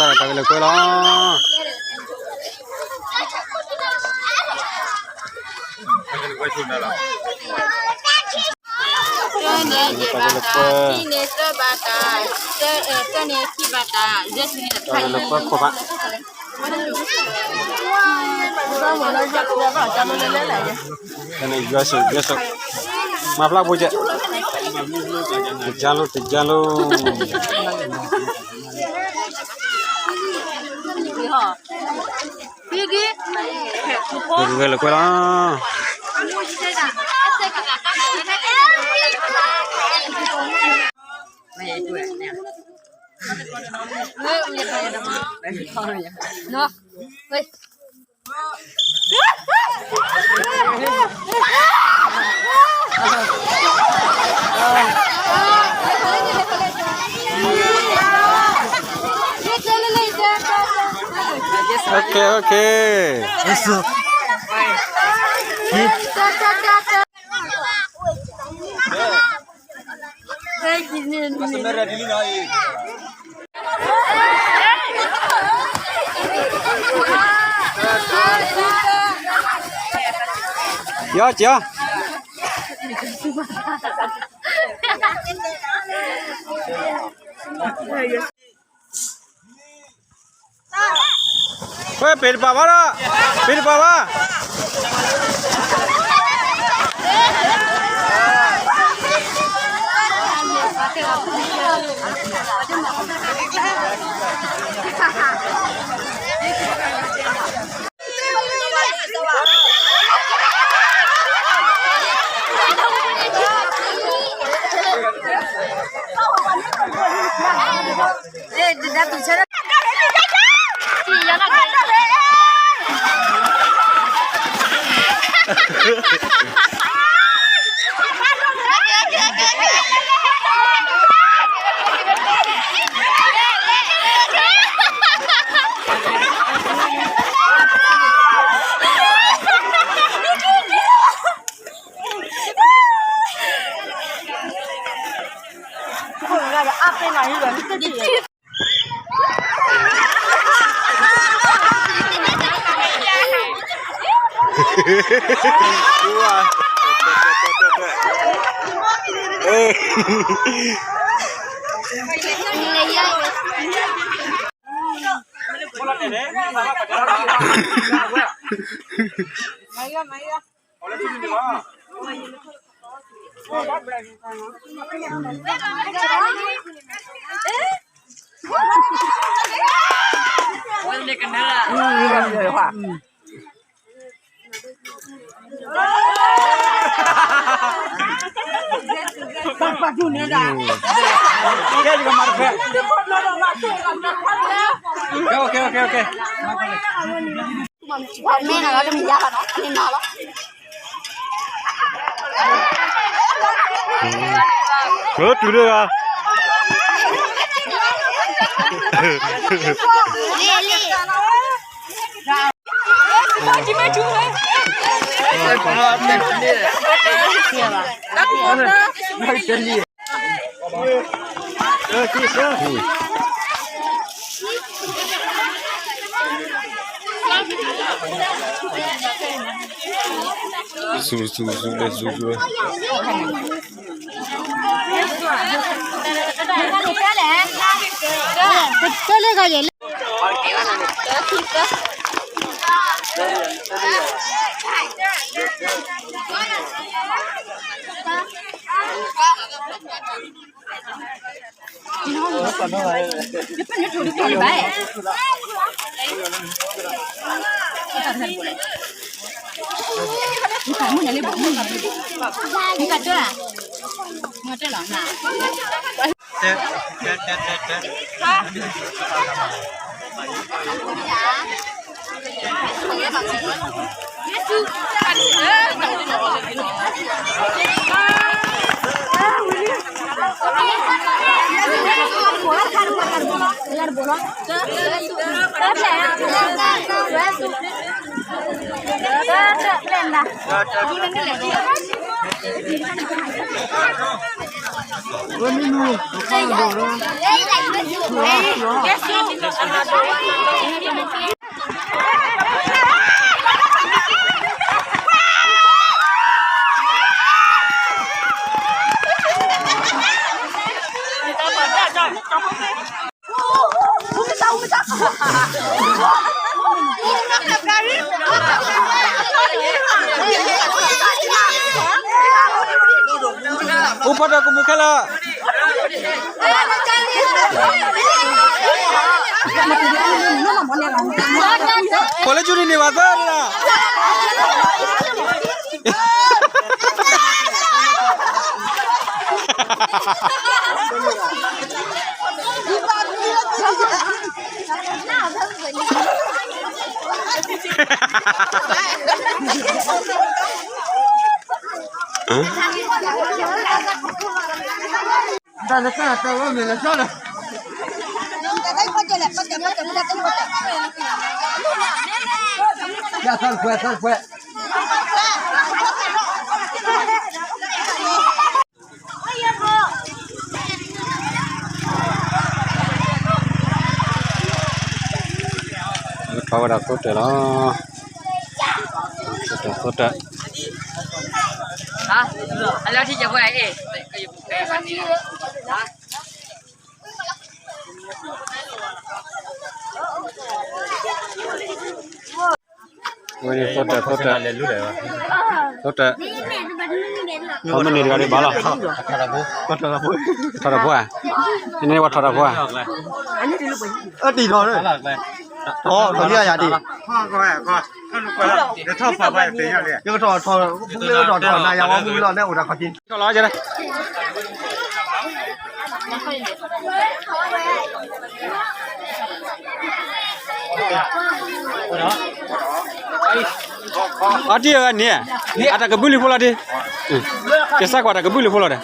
တၢ်ကလဲၤကွဲလီၤ. တၢ်ကလဲၤကွဲ, တၢ်ကလဲၤကွဲခိၣ်ဖး. တၢ်န့ၣ် ယွၤဆိၣ် ယွၤဆိၣ်, မၤဖျါဖိကဲ, တကါလိၤ တကါလိၤ. ကလဲၤကွဲလီၤ. Okay, okay. Yo, yo. Ê, pêng tơpă bá đó. Pêng tơpă bá. Okay, okay, okay, okay. Ơ, trừ được à? အိၣ်ဖီၣ်ဒီးကမူခဲလၢာ်, ဖိလၢကၠူနံၤန့ၣ်ဘၣ်သၢလီၤ. ထီၣ်ဝဲဒၣ်သိတၢၢ်လီၤ. သိတၢၢ် သိတၢၢ်, ဝဲန့ၣ်သိတၢၢ် သိတၢၢ်, သိတၢၢ်, ထီၣ်မ့ၢ်န့ၢ်တဂၤဒံးဘၣ်လီၤ. ထီၣ်တၢ်ဖိဧါ, နန့ၢ်ဝဲထီၣ်တၢ်ဖိဧါ, အတံၢ်ထီၣ်, ထီၣ်ယၤဒံး, ယကထီၣ်ထီၣ် နၤယၤဝဲမုၢ်လီၤ နဲအိၣ်တၢ်ခီၣ်ထံး အီတံၢ်အဂၤန့ၣ်, အတၢ်ကဘုလံဖိလီၤဒံး, ကစၢ်ကွၢ်တၢ်ကဘုလံဖိလီၤဒီး,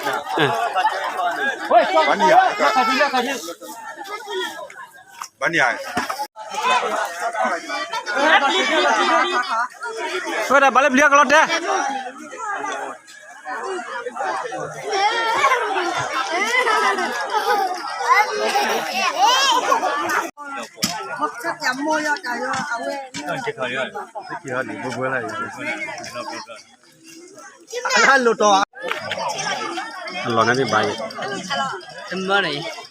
ဝဲဒၣ်ဘၣ်လၢပျံၤအကလီတဲ အလီၢ်န့ၣ်ဒံးဘၣ်အံၤ, တ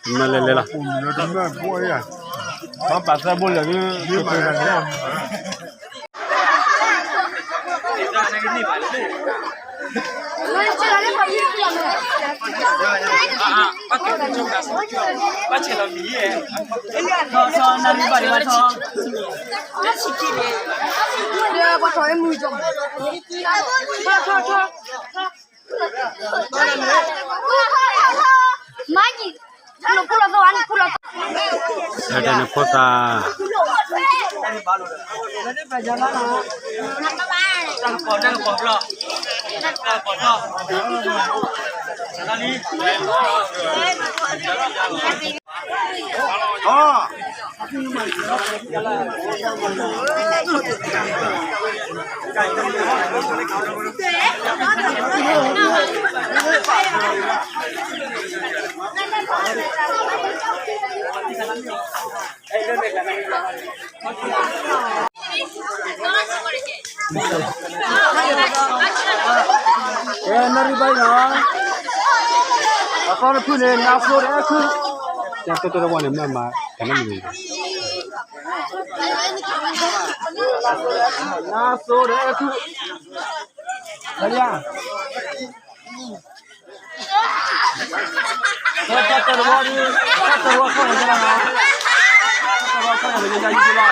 မၢလဲၤလဲၤလီၤ, တမၢဘိၣ်ယၤ, ပာ်သၢဘိၣ်လဲၤဒ် မၤကံၢ်, ဖူလီၤဖူလီၤသီဝါန့ၣ် ဖူလီၤသီ, အဲၣ်ဒိးန့ၣ်ဖိသၣ် အဲ နၣ်ရံၣ်ဘၣ်နီၤ, အသီတဖုန့ၣ် နါစိၤဒီးအဲၣ်ခုၣ်, တၢ်တိၢ်တၢ်တဝီန့ၣ် မ့ၢ်မၤတၢ်နီတမံၤ, နါစိၤဒီးအဲၣ်ခုၣ်, တၢ်တဝီ, တၢ်တဝီခီၣ်န့ၣ်, တၢ်တဝီခီၣ်န့ၣ်,